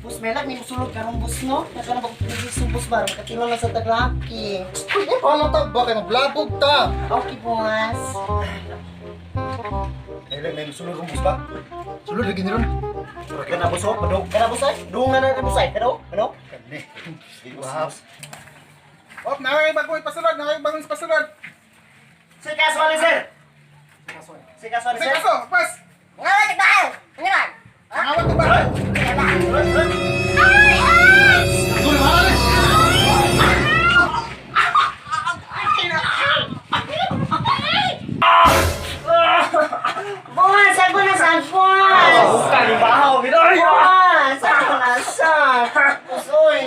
Boss, may lag, may musulod karong boss, no? Nasa na pag-subos ba? Makatilo lang sa taglaki. Uy, paano ta ba? Kay maglabog ta. Okay, boss. Ay, lang, may sulod kong ba? Sulod lagi ni ron. Ka na, boss, oh. Padung. Ka na, boss, ay. Dung na na, boss, ay. Kano? Kano? Kani. Wow. Op, nakakay bagong ipasulod, nakakay bagong ipasulod. Sir, kaso ano, sir? Sir, kaso ano, Sige sir? kaso, pas. Nga, tigbahaw! Ano man? Pangawat ko ba? Ay! Ay! Sulod ha. Boss, ako na sa boss! Kalibahaw, ginoy! Boss, ako na sa. Boss, oy.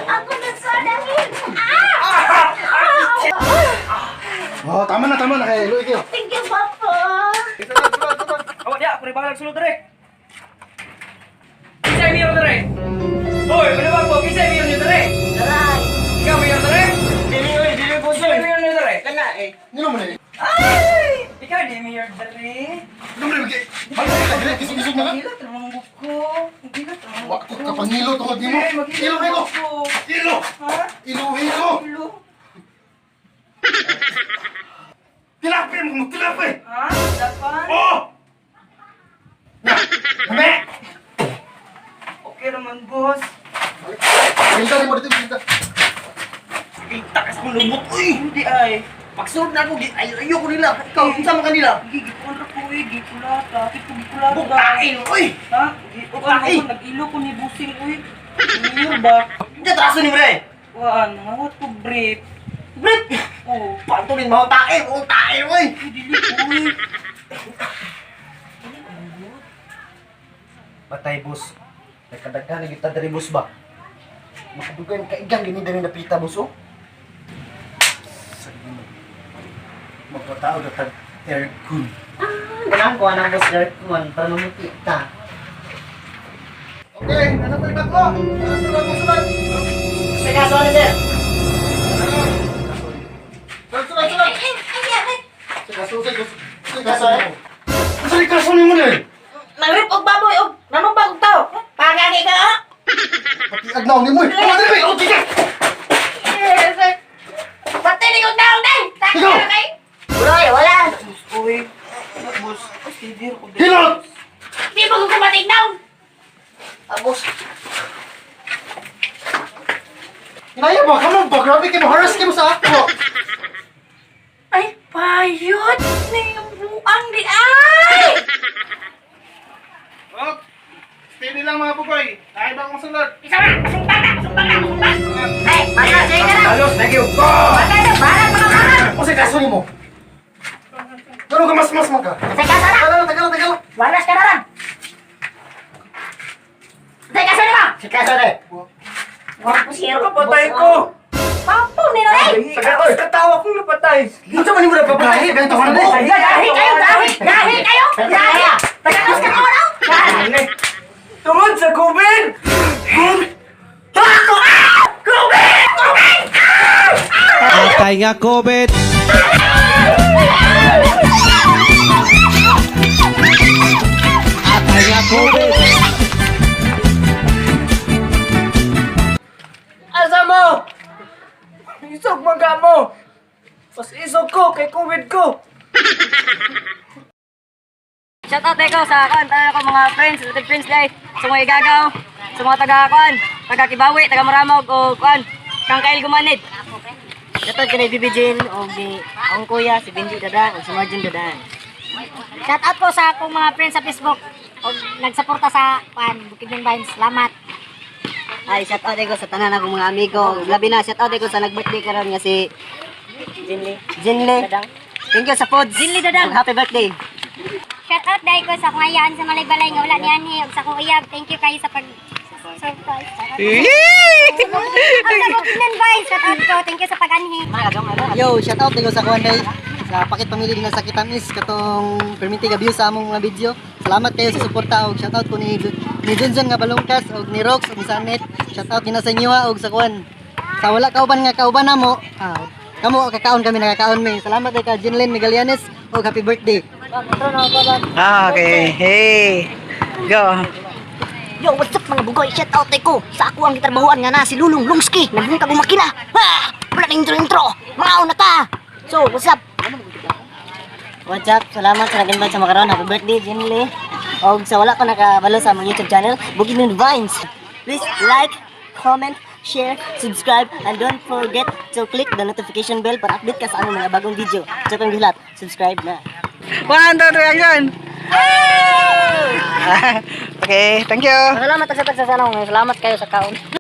Ako na sa dahil! Ah! Oh, tama na kay Luy kayo. Thank you, Papa! Sulod, sulod, sulod. Awa diya, ako rin bahalag sulod dere. Kisay mayor dere. Hoy, ano ba po? Kisay mayor niyo dere. Daray. Ikaw mayor dere. Dili, oy. Dili, boss, Kisay oy. mayor niyo dere. Kana, eh. Nino mo na. Ay! Ikaw di mayor dere. Nino mo na. Balik ka dire, kisig-kisig na ka. Magilot ra mong ko. Magilot ra mong Wa ko kapangilo tungod nimo. Eh, magilot Ilo ra ko. ko. Ilo. Ha? Ilo ilo. Ilo. Tilapi mo, tilapi. Ha? Dapan? Oh! Na. Kami. Okay naman, boss. Pinta mo dito, pinta. Kita ka sa akong lumot, uy. Hindi ay. Pagsulod na ako, ayo, ayo ko nila. Ikaw, unsa man kanila? Gigikuan ra ko eh, gikulata. Pito gikulata. Buktain, uy. Ha? Buktain. Ano, nag-ilo ko ni Busing uy. Mayor ba? Hindi, traso ni Bre. Waan, nangawat ko brief. Bre! Oh. Pantulin mo, tae, buong tae, uy. Uy, dili uy. Patay, boss. Nagkadaghan na kita diri, boss ba? Makadugay ng kaigang gini diri napita, boss, oh. Magpatao na tag aircon. Ganahan ko anang boss aircon para mamuti ta. Okay, ano pa yung bago? Ano sulod, sulod? Sa kaso ano, sir? Sulod, sulod, sulod. Ay! Ay! Ay! Sa kaso, sa kaso. Sa Kaso, kaso. eh? Sa kaso nimo na. Nangrip og baboy og nanumbag og tao! Pagagi ka, ah! Pati agnaw nimo. eh. Wala diri, okay ka. Pati ni kong taong day! Ikaw! Taka kay! Wala, wala. Boss, uy. Boss, steady ko dili. Hilot. Di mo ko kumatignaw! Ah, boss. Inaya ba kamo ba grabe kay mo harass kay mo sa ako. Ay, payot! Niyong buang di ay! Op, steady lang mga bugoy. Nakakay bagong sulod. Isa na! Kasumbang na! Kasumbang na! Kasumbang! Ay, bala! Sige ka na! Halos, thank you. Go! Bala na! Bala! Mga bala! O sa kaso nimo. Ano ka mas mas man ka? Sa kaso na! Tagala, tagala, tagala. Walas ka na lang! Sa kaso na ba? Sa kaso na. Wala ko zero. Kapatay ko! Papo nila eh! Sa gatos katawa kong napatay. Unsa man nimo na papatay? Gahi, ganito ka na eh. Gahi kayo! Gahi! Gahi kayo! Gahi! Tagatos ka ko raw! Gahi! Tungod sa COVID! Atay nga COVID. Atay nga COVID. Asa mo? Isog mga mo! Pas isog ko, kay COVID ko! Shout out ko sa kan, tayo ko mga friends, little friends day, sa mga igagaw, sa mga taga kan, taga Kibawi, taga Maramog o kan, kang Kail Gumanid. Shout out kanay Bibi Jane o ni akong kuya si Benji Dadan o si Marjun Dadan. Shout out po sa akong mga friends sa Facebook og nagsuporta sa pan Bukidnon Vines. Salamat. Ay, shout out ko sa tanan akong mga amigo. Labi na shout out ko sa nag-birthday karon nga si Jinli. Jinle. Thank you sa food. Jinle Dadang. Ug happy birthday. Shout out dahil ko sa akong ayaan sa Malaybalay nga wala ni anhi ug sa akong uyab. Thank you kayo sa pag surprise. Ang sa Bukidnon Vines, shout out ko. Thank you sa pag-anhi. Yo, shout out ko sa kuan day sa Pakit Pamilya din sa Kitamis katong perminti ga view sa among mga video. Salamat kayo sa suporta og shout out ko ni Junjun nga Balongkas og ni Rox og ni Sanet. Shout out kina sa inyo ha, og sa kuan. Sa wala kauban nga kauban namo. Ah, kamo kakaon kami nakakaon mi. Salamat kay ka Jinlyn Megalianes og happy birthday. Okay, hey! Go! Yo, what's up mga bugoy? Shout out ko sa ako ang gitrabahuan nga na si Lulong Lungski. Nagbungkag og makina. Ha! Wala na intro intro. Mga na ta. So, what's up? What's up? Salamat sa nag-invite sa makaron. Happy birthday, Jinli. Og sa wala pa nakabalo sa among YouTube channel, Bukidnon Vines. Please like, comment, share, subscribe, and don't forget to click the notification bell para update ka sa among mga bagong video. So, kung gilat, subscribe na. 1, 2, 3, action! Okay, thank you. Salamat sa tagsa. Salamat kayo sa kaon.